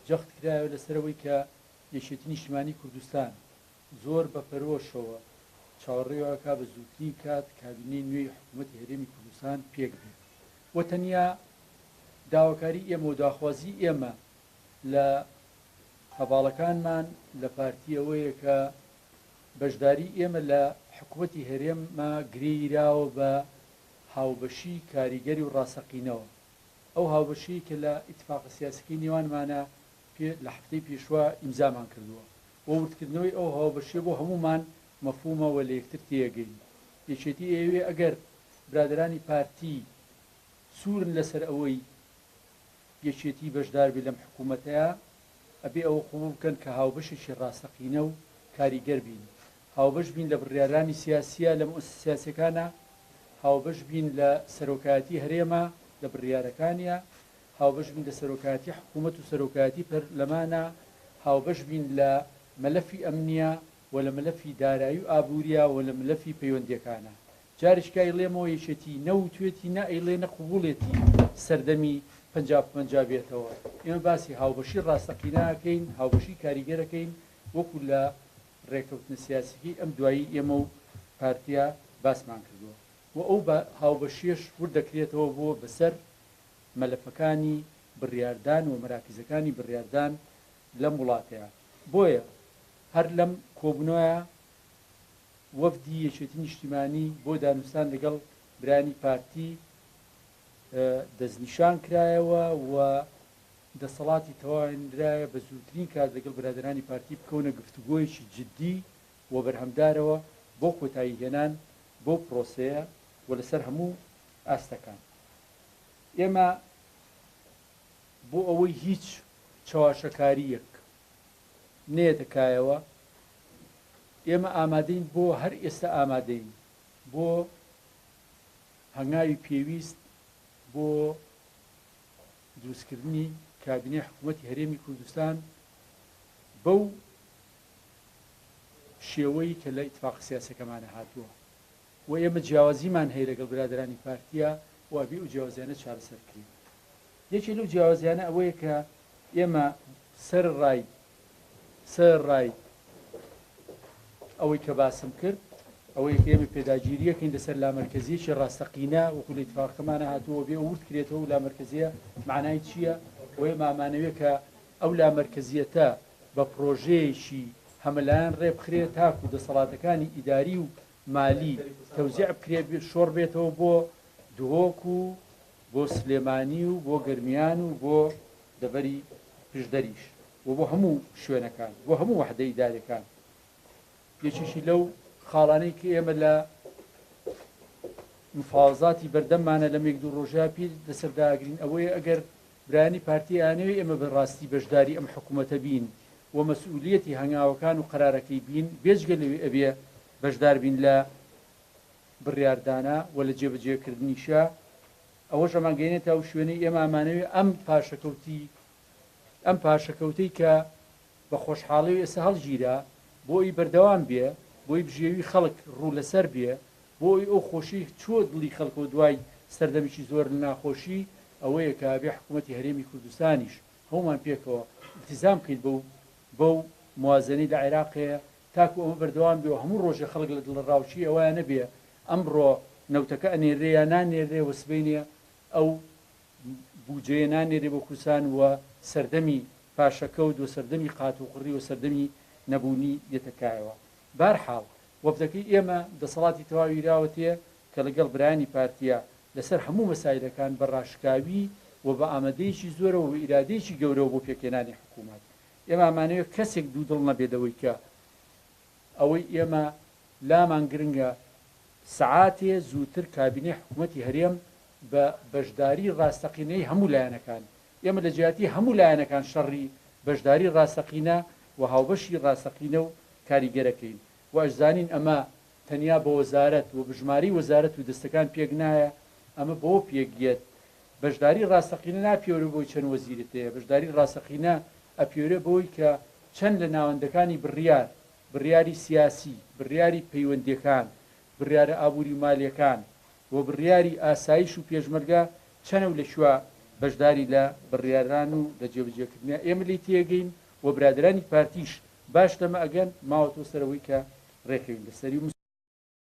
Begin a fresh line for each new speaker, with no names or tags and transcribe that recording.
جەخت کرایەوە لەسەر ئەوەی کە یەکێتی نیشتیمانی کوردستان زۆر بە پەرۆشەوە چاوەڕێی ئەکا بە زووترین کات کابینەی نوێی حکوومەتی هەرێمی کوردستان پێک بێت و تەنیا داواکاری ئێمە و داخوازی ئێمە لە هەڤاڵەکانمان لە پارتی ئەوەیە کە بەشداری ئێمە لە حکوومەتی هەرێمە گرێیراوە بە هاوبەشی کاریگەری و ڕاستەقینەوە. ئەو هاوبەشیەی کە لە ئیتفاقە سیاسیەکەی نێوانمانە پێ لە هەفتەی پێشوە ئیمزامان کردووە و وردکردنەوەی ئەو هاوبەشیە بۆ هەموومان مەفهومە و لە یەکتر تێیەگەین. یەکێتی ئەیەوێ ئەگەر برادەرانی پارتی سوورن لەسەر ئەوەی یەکێتی بەشدار بێ لەم حکوومەتەیا ئەبێ ئەوە قبوڵ بکەن کە هاوبەشێکی ڕاستەقینە و کاریگەر بین، هاوبەش بین لە بڕیارانی سیاسیە لە موئەسسە سیاسیەکانا، هاوبەش بین لە سەرۆکایەتی هەرێما لە بڕیارەکانیا، هاوبەش بین لە سەرۆکایەتی حکوومەت و سەرۆکایەتی پەرلەمانا، هاوبەش بین لە مەلەفی ئەمنیا و لە مەلەفی دارایی و ئابووریا و لە مەلەفی پەیوەندیەکانا. جارێکیکە ئەیڵێمەوە یەکێتی نە وتوێتی نە ئەیڵێ نە قبوڵێتی سەردەمی 50 بە 50 بێتەوە. ئێمە باسی هاوبەشی ڕاستەقینە ئەکەین، هاوبەشی کاریگەر ئەکەین وەکو لە ڕێکەوتنە سیاسیکەی ئەم دوایی ئێمە و پارتیا باسمان کردووە و ئەو هاوبەشیەش ورد دەکرێتەوە بۆ بەسەر مەلەفەکانی بڕیاردان و مەراکیزەکانی بڕیاردان لەم وڵاتەیا. بۆیە هەر لەم کۆبونەوەیا وەفدی یەکێتی نیشتیمانی بۆ دانوستان لەگەڵ برایانی پارتی دەستنیشان کرایەوە و دەسەڵاتی تەواویان درایە بە زووترین کات لەگەڵ برادەرانی پارتی بکەونە گفتوگۆیەکی جدی و بەرهەمدارەوە بۆ کۆتایی هێنان بەو پرۆسەیە و لەسەر هەموو ئاستەکان. ئێمە بۆ ئەوەی هیچ چەواشەکارییەک نەیەتە کایەوە، ئێمە ئامادەین بۆ هەر ئێستا ئامادەین بۆ هەنگاوی پێویست بۆ دروستکردنی کابینەی حکوومەتی هەرێمی کوردستان بەو شێوەی کە لە ئیتفاق سیاسەکەمانە هاتووە و ئێمە جیاوازیمان هەیە لەگەڵ برادەرانی پارتیە و ئەبێ ئەو جیاوازیانە چارەسەر بکرێن. یەکێ لەو جیاوازیانە ئەوەیە کە ئێمە سەرەڕای سەرەڕای ئەوەی کە باسم کرد، ئەوەی کە ئێمە پێداگیرییەکەین لەسەر لامەرکەزییەکی ڕاستەقینە وەکو لە ئیتفاقەکەمانە هاتووە بێ ورد کرێتەوە و لامەرکەزییە مەعنای چییە و ئێمە ئەمانەوێ کە ئەو لامەرکەزییەتە بە پڕۆژەیەکی هەمەلایەن ڕێبخرێ تاکو دەسەڵاتەکانی ئیداری و مالی تەوزیع بکرێ شۆڕ بێتەوە بۆ دهۆک و بۆ سلێمانی و بۆ گەرمیان و بۆ دەڤەری پشدەریش و بۆ هەموو شوێنەکان بۆ هەموو وەحدە ئیداریەکان. یەکێکی لەو خاڵانەی کە ئێمە لە مفاوەزاتی بەردەممانە لەم یەک دوو ڕۆژە پیر لەسەر داگرین ئەوەیە ئەگەر برایانی پارتی ئەیانەوێ ئێمە بە ڕاستی بەشداری ئەم حکوومەتە بین و مەسئولیەتی هەنگاوەکان و قەرارەکەی بین بێجگە لەوی ئەبێ بەشدار بین لە بڕیاردانە و لە جێبەجێکردنیشا ئەوەش ئەمانگەیەنێتە ئەو شوێنەی ئێمە ئەمانەوێ ئەم پاشەکەوتی ئەم پاشەکەوتەی کە بە خۆشحاڵی و ئێستا هەڵگیرا بۆ ئەوی بەردەوام بێ بۆی بژێوی خەڵک ڕوو لەسەر بێ بۆ ئەوی ئەو خۆشی چووە دڵی خەڵکەوە دوای سەردەمێکی زۆر لە ناخۆشی ئەوەیە کە ئەبێ حکوومەتی هەرێمی کوردستانیش هەموومان پێکەوە ئیلتیزام بکەین بەو بەو موازنەی لە عێراق هەیە تاکو ئەمە بەردەوام بێ و هەموو ڕۆژێ خەڵک لە دڵەڕاوکێی ئەوەیا نەبێ ئەمڕۆ نەوتەکە ئەنێرێ یا نانێرێ و سبەینێ ئەو بوجەیە نانێرێ بۆ کوردستان و سەردەمی پاشەکەوت و سەردەمی قاتوقڕی و سەردەمی نەبوونی دێتە کایەوە. بارحاڵ وەفدەکەی ئێمە دەسەڵاتی تەواوی راوەتێ کە لەگەڵ برایانی پارتیە لەسەر هەموو مەسایلەکان بە ڕاشکاوی و بە ئامادەیەکی زۆرەوە و ئیرادەیەکی گەورەوە بۆ پێکهێنانی حکوومەت ئێمە ئەمانەوێ کەسێک دوودڵ نەبێت لەوەی کە ئەوەی ئێمە لامان گرنگە سەعاتێ زووتر کابینەی حکوومەتی هەرێم بە بەشداری ڕاستەقینەی هەموو لایەنەکان، ئێمە لە جیاتی هەموو لایەنەکان شەڕی بەشداری ڕاستەقینە و هاوبەشی ڕاستەقینە و کاریگەرەکەین و ئەشزانین ئەمە تەنیا بە وەزارەت و بە ژمارەی وەزارەت و دەستەکان پێک نایە، ئەمە بەوە پێک یەت بەشداری ڕاستەقینە ناپێورێ بەوەی چەند وەزیرت هەیە، بەشداری ڕاستەقینە ئەپێورێ بەوەی کە چەند لە ناوەندەکانی بڕیار، بڕیاری سیاسی، بڕیاری پەیوەندیەکان، بڕیارە ئابوری و مالیەکان و بڕیاری ئاسایش و پێشمەرگە چەنە و لە کوێ بەشداری لە بڕیاران و لە جێبەجێکردنیا ئێمە لێی تێگەین و برادەرانی پارتیش باش لەمە ئەگەن، ماوەتەوە سەر ئەوەی کە ڕێکەوین لەسەری و.